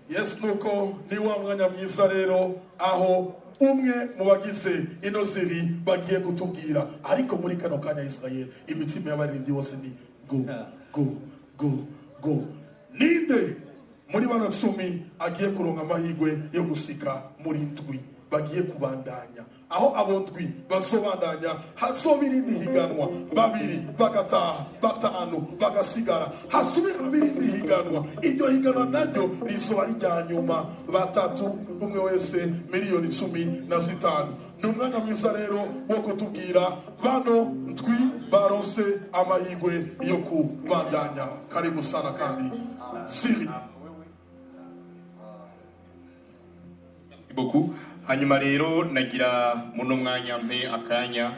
Yes, nuko ni wa mwanya mwiza rero aho umwe mu bagize ino jury bagiye kutubwira. Ariko muri kano kanya, Israel, imitima y'abaririmbyi bose ni go, go, go, go. Ninde muri bano 10 agiye kuronka amahirwe yo gusika muri ndwi bagiye kubandanya? Aho abo ndwi bazobandanya, hazoba irindi higanwa, babiri bagataha, batanu bagasigara, hasubira irindi higanwa. Iryo higanwa naryo rizoba ari irya nyuma, batatu umwe wese miliyoni 15. Ni umwanya mwiza rero wo kutubwira bano ndwi baronse amahirwe yo kubandanya. Karibu sana kandi, jury. Beaucoup. Hanyuma rero nagira muno mwanya mpe akanya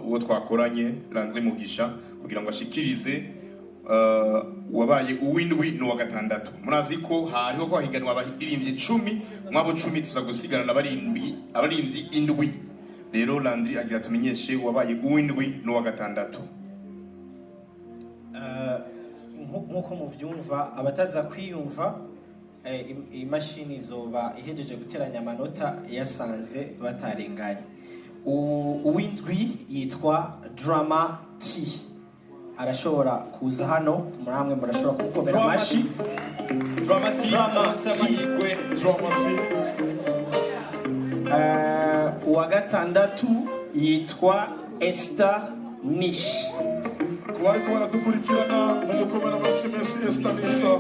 uwo twakoranye, Landry Mugisha, kugira ngo ashikirize wabaye uw'indwi n'uwa gatandatu. Murazi ko hariho ko hahiganwa abaririmbyi 10, mwabo 10 tuza gusigarana abaririmbyi indwi. Rero Landry agira tumenyeshe wabaye uw'indwi n'uwa gatandatu. Nk'uko muvyumva, abataza kwiyumva, imashini izoba ihejeje guteranya amanota yasanze batarenganye. Uw'indwi yitwa Drama T, arashobora kuza hano, muramwe murashobora kumukomera Drama amashi. Drama T. Drama Aronse T. amahirwe. Drama T. Uwa gatandatu yitwa Esther Nish. Ku bariko baradukurikirana, mu mukomera amashyi menshi Esther Nisa.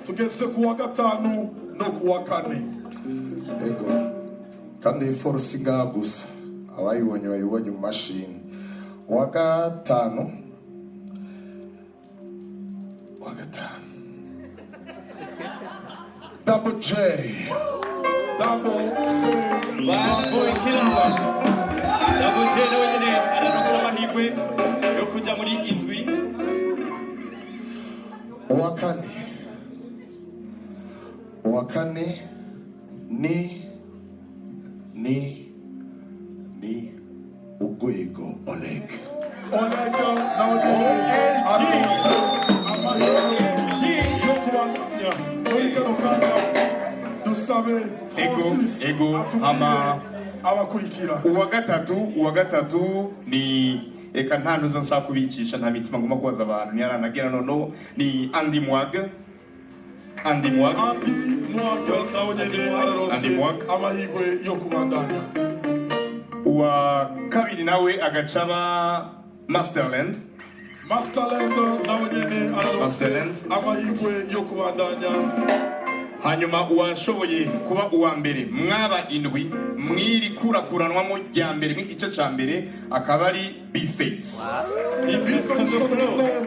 Tugeze ku wa gatanu no ku wa kane. Ego, kandi iyi force ngaha gusa abayibonye bayibonye mu mashini. Uwa gatanu, uwa gatanu, Double J. Double C. Bad Boy Killer, Double J, nawe nyine araronse amahirwe yo kuja muri indwi. Uwa kane, uwa kane ni Urwego Oleg. Oleg nawe nyene aronse amahirwe yo kubandanya. Muri kano kanya dusabe Ego, Francis ego, atubwire abakurikira. Uwa gatatu ni, eka nta ntuza nshaka kubikisha, nta mitima ngomba kubaza abantu ntiyaranagera. Noneho ni Andy Mwag, Andy Mwag. Andy Mwag nawe nyene araronse Andy Mwag. amahirwe yo kubandanya. Uwa kabiri nawe agacaba Masterland. Masterland nawe nyene araronse Masterland. amahirwe yo kubandanya. Hanyuma uwashoboye kuba uwa mbere mwaba indwi mwiri kurakuranwamo rya mbere nk'igice ca mbere akaba ari Bface. B-Face on the floor.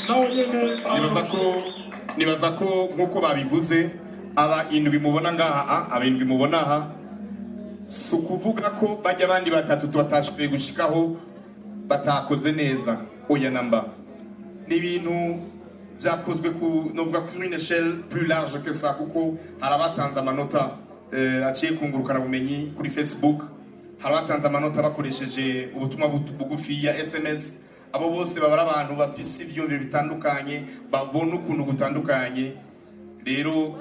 Nawe nyene Nibaza araronse. ko, nibaza ko nk'uko babivuze, aba indwi mubona ngaha, aba indwi mubona aha, si ukuvuga ko bajya abandi batatu tubatashoboye gushikaho batakoze neza, oya namba. Ni ibintu vyakozwe ku, novuga, kuri une échelle plus large que ça, kuko hari abatanze amanota aciye kungurukana bumenyi kuri Facebook, hari abatanze amanota bakoresheje ubutumwa bugufi ya SMS. Abo bose baba ari abantu bafise ivyiyumviro bitandukanye, babona ukuntu gutandukanye. Rero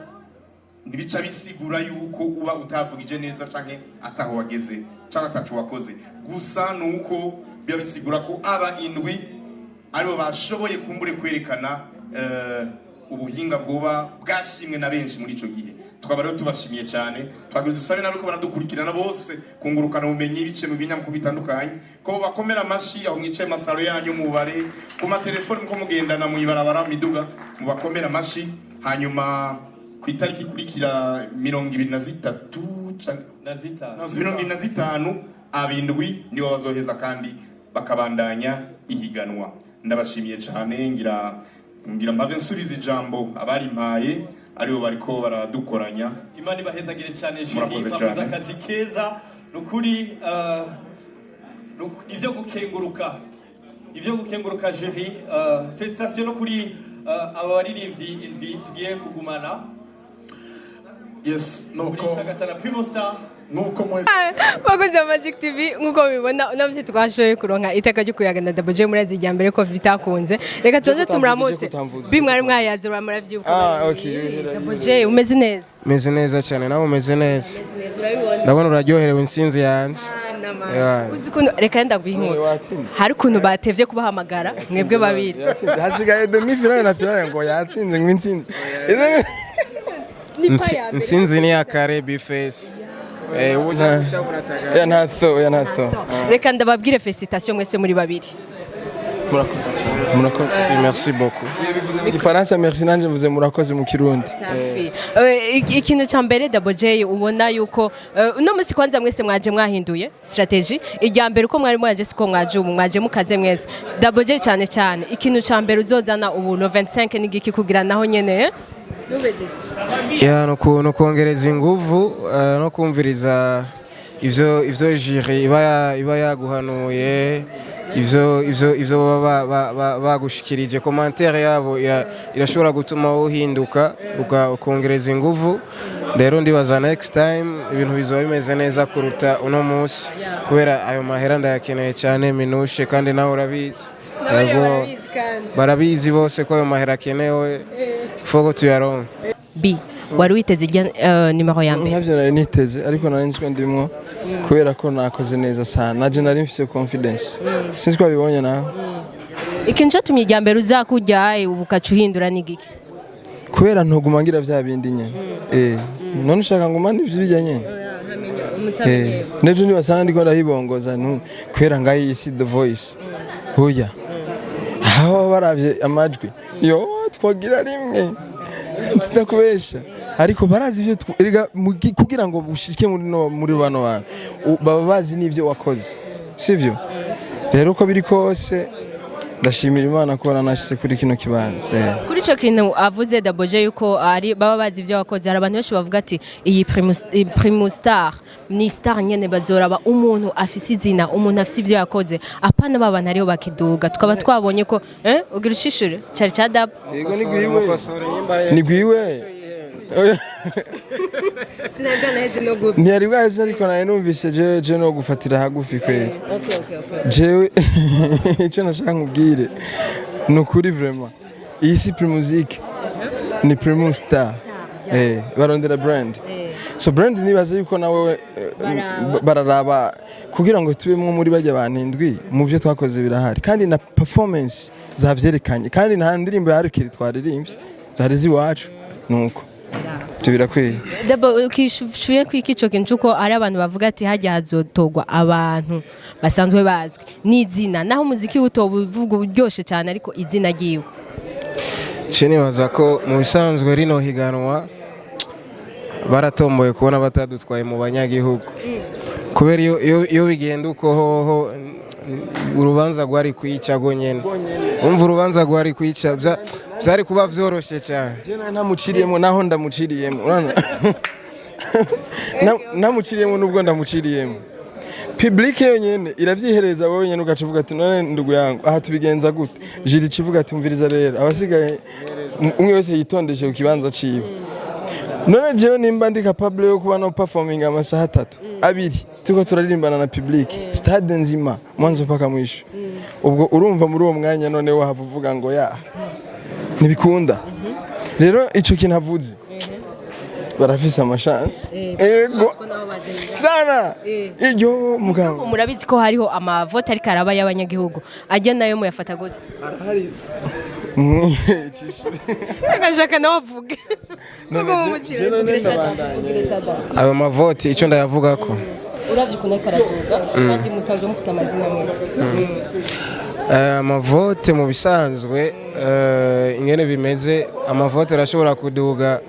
ntibica bisigura yuko uba utavugije neza canke ataho wageze canke ataco wakoze. Gusa nuko biba bisigura ko aba indwi aribo bashoboye kumbure kwerekana ubuhinga bwoba bwashimwe na benshi muri ico gihe. Tukaba rero tubashimiye cyane. Twagira dusabe n'abariko baradukurikirana bose kungurukana ubumenyi biciye mu binyamakuru bitandukanye ko bakomera amashi aho mwicaye masaro yanyu, mubare ku matelefoni muko mugendana mw'ibarabara, mu miduga, mubakomera amashi. Hanyuma ku itariki ikurikira, 23 Na zitanu. Na zitanu. 25, abindwi nibo bazoheza kandi bakabandanya ihiganwa. Ndabashimiye cyane. Ngira mpave nsubiza ijambo abarimpaye, aribo bariko baradukoranya. Imana ibahezagire cyane, jury. Murakoze Bakoze cyane. akazi keza nukuri. Ivyo gukenguruka, ivyo gukenguruka, jury. Félicitations no kuri aba baririmbyi indwi tugiye kugumana. Yes, nuko Gatana Primo Star. Nuko mwe Bakunzi ba Magic TV, nkuko mubibona, uno munsi twashoboye kuronka iteka ryo kuyaga na Double J. Murazi irya mbere ko bitakunze, reka tuze tumuramutse. Kutamvuze. Bi mwari mwayaze, muravyibuka. Ah, okay. Double J, umeze neza? Meze neza cyane, nawe umeze neza? Neza, urabibona. Ndabona uraryoherewe intsinzi yanjye. Yeah. Uzi ukuntu, reka ndaguha inkuru, Watsinze. hari ukuntu batevye kubahamagara mwebwe babiri. Yatsinze. Hasigaye demi finale na finale ngo yatsinze, ngo intsinzi. Ni pa ya mbere. Intsinzi ni ya kare bifesi. Eh, ubu ya ntatho, ya ntatho. Reka ndababwire félicitation mwese muri babiri. Murakoze. Murakoze. Si, merci beaucoup. Bivuze mu Gifaransa merci, nanje mvuze murakoze mu Kirundi. Safi. Ikintu cya mbere, Double J, ubona yuko uno munsi kwanza mwese mwaje mwahinduye strategy. Irya mbere uko mwari mwaje siko mwaje ubu, mwaje mukaze mwese. Double J, cyane cyane ikintu cya mbere uzozana ubu no 25 ni giki, kugira naho nyene nube déçu? Ya, no kongereza inguvu, no kumviriza ivyo jury iba yaguhanuye, ivyo baba bagushikirije, commentaire yabo irashobora gutuma uhinduka, ukongereza inguvu. Rero ndibaza next time ibintu bizoba bimeze neza kuruta uno munsi, kubera ayo mahera ndayakeneye cyane minushe, kandi nawe urabizi. Yego, barabizi kandi. Barabizi bose ko ayo mahera akenewe, foko tuyaronke. B, wari witeze irya numero ya mbere? Ntabyo nari niteze, ariko nari nzi ko ndimwo kubera ko nakoze neza sana. Naje nari mfite confidence, sinzi ko wabibonye nawe. Ikintu cyatumye irya mbere uzakurya ubu ukaca uhindura ni giki? Kubera ntuguma ngira bya bindi nyene. None ushaka ngo mane ibyo bijya nyene? Nejo nibasanga ndiko ndahibongoza ntu kubera ngayi iyi si The Voice hoya, aho baba baravye amajwi yo twagira rimwe, sindakubesha, ariko barazi ibyo erega kugira ngo ushike muri no muri bano bantu, baba bazi n'ibyo wakoze, sivyo? Rero uko biri kose ndashimira Imana kubona nashyize kuri kino kibanza. Kuri icyo kintu avuze Double J yuko ari baba bazi ibyo wakoze, hari abantu benshi bavuga ati iyi Primus Star ni star nyene, bazoraba umuntu afise izina, umuntu afise ibyo yakoze, apana ba bantu ariho bakiduga. Tukaba twabonye ko ugira ucishure cari ca dab. Yego, ni gwiwe, ni gwiwe. Sinabwa naheze no gupfa. Ntiyari bwaheze, ariko nawe numvise je no gufatira hagufi kweri. Okay. Jewe icyo nashaka nkubwire ni ukuri, vraiment iyi si Primusic, ni Primus Star. Barondera brand, so brand nibaza yuko nawe bararaba kugira ngo tubemwo muri bajya abantu indwi. Mu byo twakoze birahari, kandi na performance zavyerekanye, kandi nta ndirimbo yarukiri twaririmbye, zari ziwacu, nuko ibyo birakwiye. Dabo, ukishuye kwiki ico kintu cuko ari abantu bavuga ati hajya hazotogwa abantu basanzwe bazwi n'izina, naho umuziki utoba uvuga uryoshe cyane, ariko izina ryiwe? Ce nibaza ko mu bisanzwe rino higanwa baratomboye kubona batadutwaye mu banyagihugu, kubera iyo bigenda uko hoho urubanza rwari kwica nyene, umva, urubanza rwari kwica, vyari kuba vyoroshe cyane. Je nawe ntamuciriyemo, naho ndamuciriyemo, urabona? Ntamuciriyemo nubwo ndamuciriyemo, public yonyene iravyihereza wowe nyene, ugaca uvuga ati none ndugu yangu aha tubigenza gute? Jury ikivuga ati umviriza rero, abasigaye umwe wese yitondeshe ku kibanza ciwe. None jewe nimba ndi capable yo kuba no performing amasaha 3, 2, turiko turaririmbana na public, stade nzima mwanzo mpaka mwisho, ubwo urumva muri uwo mwanya none wahava uvuga ngo ya ntibikunda? Rero ico kintu avuze, barafise amashansi, ego sana iryo mugabo. Murabizi ko hariho amavota ariko araba y'abanyagihugu, ajya nayo muyafata gute? Arahari. Agashaka nawe avuge. None je none ndabandanya. Ayo mavoti icyo ndayavuga ko Uravye ukuntu ariko araduga, kandi musanzwe mufise amazina mwese. Amavote mu bisanzwe, ingene bimeze, amavote arashobora kuduga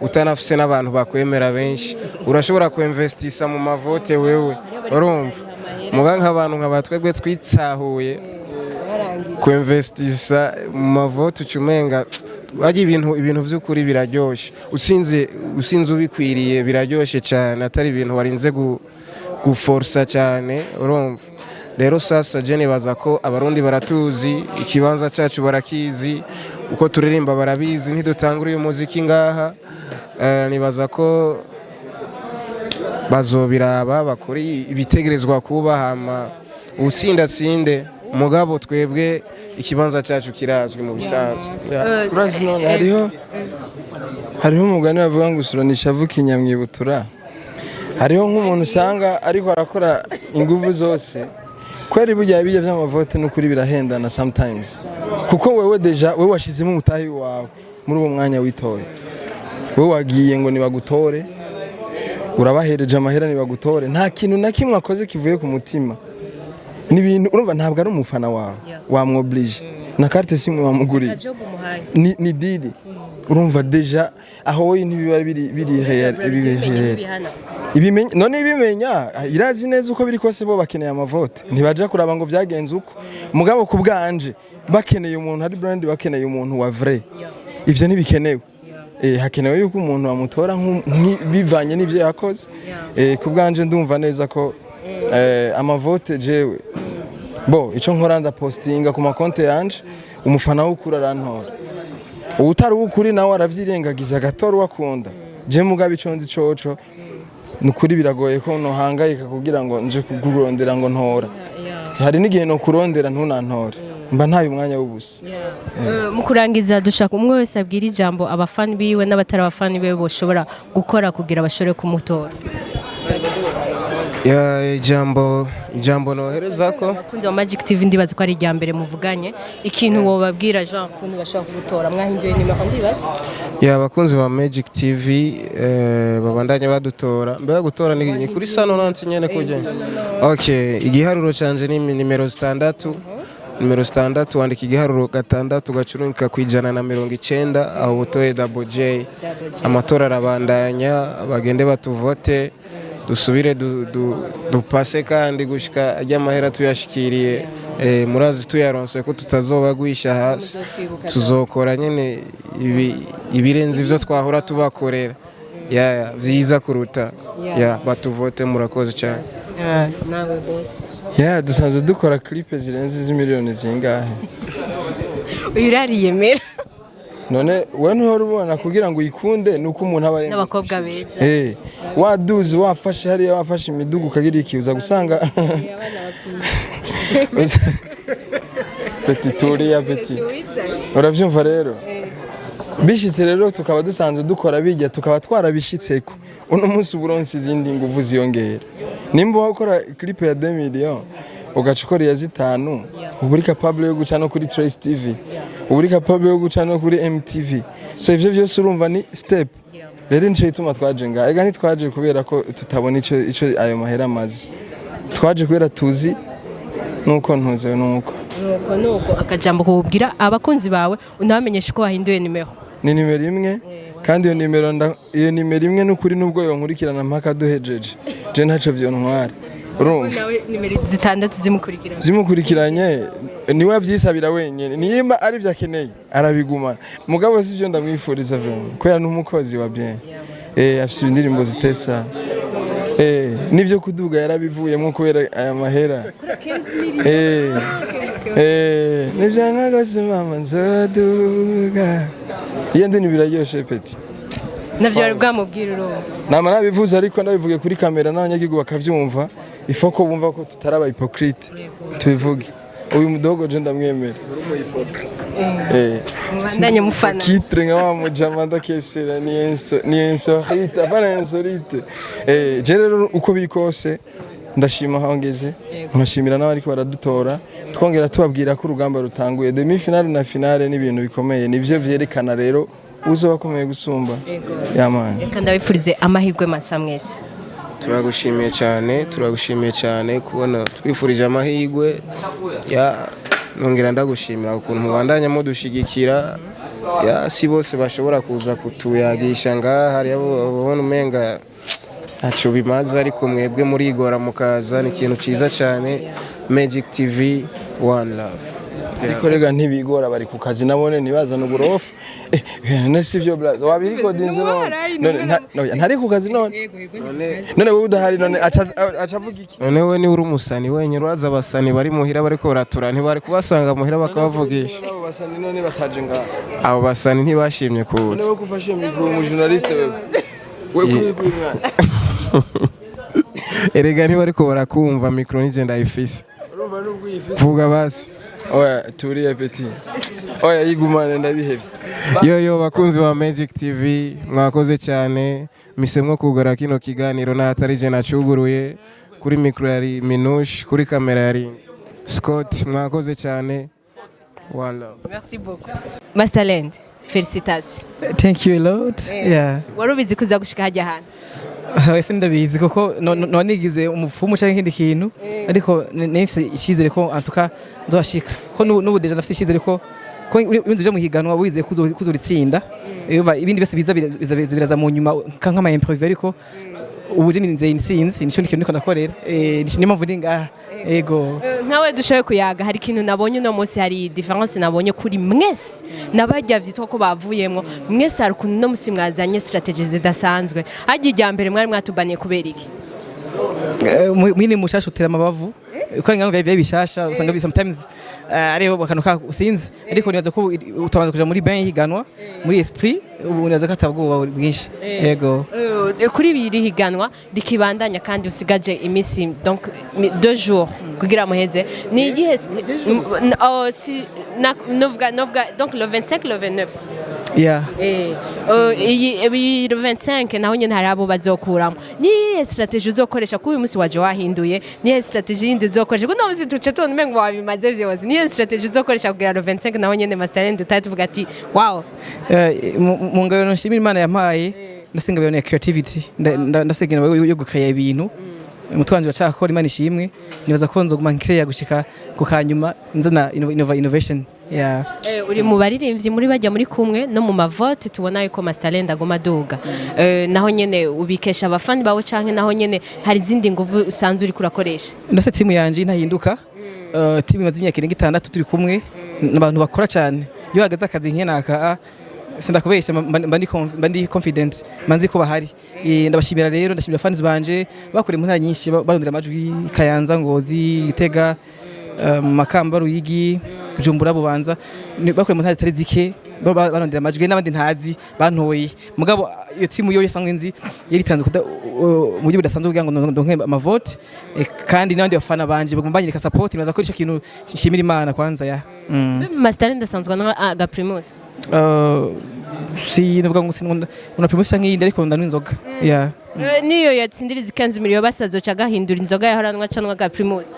utanafise n'abantu bakwemera benshi. Urashobora kuinvestisa mu mavote wewe, urumva, muga nk'abantu nka batwebwe twitsahuye, kuinvestisa mu mavote ucumenga bajya ibintu by'ukuri biraryoshe. Utsinze, usinze ubikwiriye, biraryoshe cyane, atari ibintu warinze guforsa cyane, urumva. Rero sasa je nibaza ko Abarundi baratuzi, ikibanza cyacu barakizi, uko turirimba barabizi, ntidutangura uyu muziki ngaha. Nibaza ko bazobiraba, bakore ibitegerezwa kuba, hama utsinda atsinde, mugabo twebwe ikibanza cyacu kirazwi mu bisanzwe. Yeah. Urazi none hariho umugani bavuga ngo usuranisha avuka inyamwibutura. Hariho nk'umuntu usanga ariko arakora inguvu zose kweri, burya bijya by'amavote n'ukuri birahendana sometimes, kuko wewe déjà wewe washizemo umutahi wawe muri uwo mwanya witoye, wewe wagiye ngo nibagutore, urabahereje amahera nibagutore, nta kintu na kimwe akoze kivuye ku mutima. Ni ibintu urumva ntabwo ari umufana wawe wamwoblije na carte simwe wamuguriye, ni didi. Urumva déjà aho wowe ntibiba biri réel, biri réel. Ibimenya none ibimenya irazi neza uko biri kose, bo bakeneye amavote, ntibaja kuraba ngo byagenze uko. Mugabo ku bwanje bakeneye umuntu hari brand, bakeneye umuntu wa vrai. Ivyo ntibikenewe. Hakenewe yuko umuntu bamutora bivanye n'ivyo yakoze. Ku bwanje ndumva neza ko amavote, jewe bo ico nkora ndapostinga ku makonte yanje, umufana w'ukuri arantora, uwutari uw'ukuri nawe aravyirengagiza agatora uwakunda. Je mugabo ico nzi coco ni ukuri, biragoye ko nohangayika kugira ngo nje kukurondera ngo ntora. Hari n'igihe nokurondera ntunantore, mba ntaye umwanya w'ubusa. Mu kurangiza, dushaka umwe wese abwira ijambo abafani biwe n'abatari abafani biwe boshobora gukora kugira bashobore kumutora. Ya, ijambo nohereza ko Abakunzi ba Magic TV, ndibaza ko ari irya mbere muvuganye, ikintu wobabwira Jean kuntu bashobora kugutora, mwahinduye nimero ndibaza. Ya, abakunzi ba Magic TV, babandanye badutora. Mbega gutora ni kuri sano nansi nyene kujya. Okay, igiharuro canje ni nimero 6, nimero 6. Wandika igiharuro 6 ugacurungika ku 190, aho butoye Double J. Amatora arabandanya, bagende batuvote, dusubire dupase kandi gushika ajya amahera tuyashikiriye. Murazi tuyaronse ko tutazobagwisha hasi, tuzokora nyene ibirenze ivyo twahora tubakorera, ya vyiza kuruta. Ya, batuvote, murakoze cyane. Nawe boss. Yeah, dusanzwe dukora clip zirenze iz'imiliyoni zingahe? Uyu urariyemera. None we ntuhora ubona kugira ngo uyikunde nuko umuntu aba N'abakobwa beza. Waduze wafashe hariya, wafashe imidugu ukagira iki, uza gusanga petit turiya petit, uravyumva rero. Bishitse rero tukaba dusanzwe dukora bijya, tukaba twarabishitseko, uno munsi uburonsi izindi nguvu ziyongera. Nimba wakora clip ya 2 millions ugaca ukora iya 5, uba uri capable yo guca no kuri Trace TV, uba uri capable yo guca no kuri MTV. So ivyo vyose urumva ni step. Rero nico gituma twaje ngaha. Ega ntitwaje kubera ko tutabona ico ayo mahera amaze, twaje kubera tuzi nuko ntuze nuko. Nuko akajambo kubwira abakunzi bawe, unabamenyesha ko wahinduye nimero. Ni nimero 1, kandi iyo nimero iyo nimero 1 n'ukuri, nubwo yonkurikirana mpaka duhejeje, je ntaco vyontwara, urumva. Nawe nimero 6 zimukurikirana. Zimukurikiranye niwe avyisabira wenyene, nimba ari vyo akeneye arabigumana, mugabo si vyo ndamwifuriza vraiment, kubera n'umukozi wa bien, afise indirimbo zitesa, nivyo kuduga yarabivuyemo kubera aya mahera. Nivyanka mama nzoduga, iyo ndi biraryoshe petit. Navyo bari bwamubwira, urumva. Nama nabivuze, ariko ndabivuge kuri kamera n'abanyagihugu bakavyumva, ifo ko bumva ko tutari aba hypocrite, tubivuge. Uyu mudogo je ndamwemera. Mubandanye mufana. Kitre nka wa mujama ndakesera ni enso ni insolite, apana insolite. Je rero uko biri kose ndashima aho ngeze, nkashimira n'abariko baradutora, twongera tubabwira ko urugamba rutanguye. Demi finale na finale ni ibintu bikomeye, nivyo vyerekana rero uzoba akomeye gusumba yamani. Reka ndabifurize amahirwe masa mwese. Turagushimiye cyane, turagushimiye cyane kubona twifurije amahirwe. Ya, nongera ndagushimira ukuntu mubandanya mudushigikira. Ya, si bose bashobora kuza kutuyagisha ngaha, hari abo babona umenga ntacyo bimaze, ariko mwebwe murigora mukaza, ni ikintu cyiza cyane. Magic TV, one love. Ariko rega ntibigora, bari ku kazi nabone ntibazana uburofu. None si vyo, blaza, wabirikodinze none? None ntari ku kazi none? None wowe udahari, none aca avuga iki? None we niwe uri umusani wenyine? Uraza abasani bari muhira bariko baratura, ntibari kubasanga muhira bakabavugisha? Abo basani none bataje ngaha? Abo basani ntibashimye None kuza. wewe kufashe micro, umu journaliste, wewe we kuri kuri mwanzi. Erega ntibariko barakumva, micro nije ndayifise. Urumva nubwo uyifise. Vuga basi. Oya, turiye petit, oya, yigumane, ndabihevye. Yo yo, bakunzi ba Magic TV, mwakoze cyane misemwo kugara kino kiganiro n'ahatari je nacuguruye. Kuri micro yari Minush, kuri kamera yari Scott. Mwakoze cyane, one love. Merci beaucoup, Masterland, félicitations. Thank you a lot. Yeah. Wari ubizi ko uza gushika hajya hantu? Wese ndabizi kuko no nigize umupfumu cyangwa ikindi kintu, ariko nifise icyizere ko en tout cas nzohashika, ko n'ubu déjà ndafise icyizere ko iyo uje mu higanwa wizeye ko uzoritsinda, ibindi byose biza biraza mu nyuma nk'ama imprévu, ariko ubu je nizeye intsinzi, nico kintu niko ndakorera. Niyo mpamvu ndi ngaha, ego. Nkawe dushoboye kuyaga, hari ikintu nabonye uno munsi, hari différence nabonye kuri mwese n'abajya vyitwa ko bavuyemwo mwese. Hari ukuntu uno munsi mwazanye stratégie zidasanzwe. Hajya ijya mbere mwari mwatubaniye kubera iki? Mwini mushasha utera amabavu uko ngango vyari bishasha, usanga sometimes ariho akantu ka usinzi, ariko nibaza ko utabanza kuja muri bain higanwa muri esprit, ubu nibaza ko atabwoba bwinshi, yego. Kuri biri higanwa rikibandanya kandi usigaje iminsi, donc 2 jours kugira muheze, ni igihe oh, si novuga donc le 25, le 29. Yeah. Iyi le 25 naho nyene hari abo bazokuramo. Ni iyihe stratégie uzokoresha kuko uyu munsi waje wahinduye? Ni iyihe stratégie yindi uzokoresha kuko uno munsi tuce tubona umengo wabimaze vyose? Ni iyihe stratégie uzokoresha kugira le 25 naho nyene Masterland tutari tuvuga ati wow? Mu ngabano nshimira Imana yampaye, ndase ingabano ya creativity, ndase ingabano yo gukreya ibintu. Umutwe wanje uracakora, Imana ishimwe. Nibaza ko nzoguma nkreya gushika ku kanyuma, nzana innovation, yeah. Uri mu baririmbyi muri bajya muri kumwe no mu mavote, tubona yuko Masterland agoma aduga. Naho nyene ubikesha abafani bawe canke naho nyene hari izindi nguvu usanzwe uriko urakoresha? Ndase timu yanje ntahinduka. Timu imaze imyaka irenga 6 turi kumwe, n'abantu bakora cyane. Iyo hageze akazi nkenaka, sindakubeshya, mba ndi confident, mba nzi ko bahari. Ndabashimira rero, ndashimira fans banje bakoreye mu ntara nyinshi barondera amajwi: Kayanza, Ngozi, Gitega, Makamba, Ruyigi, Bujumbura, Bubanza. Bakoreye mu ntara zitari zike barondera amajwi, n'abandi ntazi bantoye. Mugabo iyo timu yo isanzwe nzi yari itanze mu buryo budasanzwe kugira ngo ndonke amavote. Kandi n'abandi bafana banje baguma banyereka support. Nibaza ko ico kintu nshimira Imana kwanza ya. Masterland asanzwe anywa aga Primus? Si navuga ngo sinkunda una Primus canke iyindi, ariko ndanywa inzoga, yeah. Niyo yatsindiriza 15 miliyo basazoca agahindura inzoga yahora anywa, canwa aga Primus?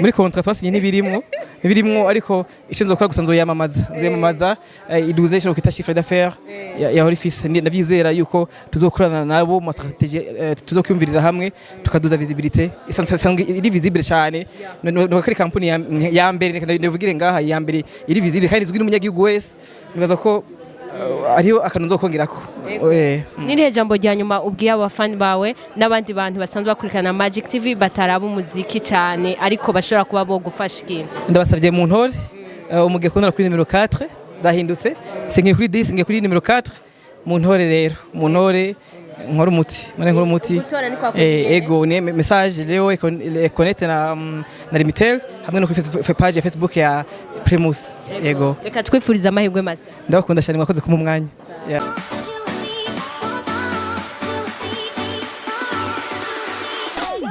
Muri contrat twasinye ntibirimwo, ariko icyo nzokora gusa nzoyamamaza iduze icyo kwita chiffre d'affaires ya Horifis. Ndavyizera yuko tuzokorana nabo mu stratégie, tuzokwiyumvirira hamwe tukaduza visibilité isanzwe iri visible cyane. No kuri company ya mbere, reka ndivugire ngaha, ya mbere iri visible kandi izwi n'umunyagihugu wese. Nibaza ko ariho akantu nzokongerako. Nirihe jambo rya nyuma ubwiye abafani bawe n'abandi bantu basanzwe bakurikirana Magic TV bataraba umuziki cyane ariko bashobora kuba bogufasha ikintu? Ndabasabye mu ntore, umugiye kubonera kuri nimero 4 zahindutse, singiye kuri 10, ngiye kuri nimero 4. Mu ntore rero, mu ntore nkora umuti, mane nkora umuti. Gutora ni kwa kundi nyene? Ego, ni message leo Econet na Limitel hamwe no kuri page ya Facebook ya Primus, ego. Reka twifurize amahirwe masa. Ndabakunda cyane, mwakoze kumpa umwanya, yeah. You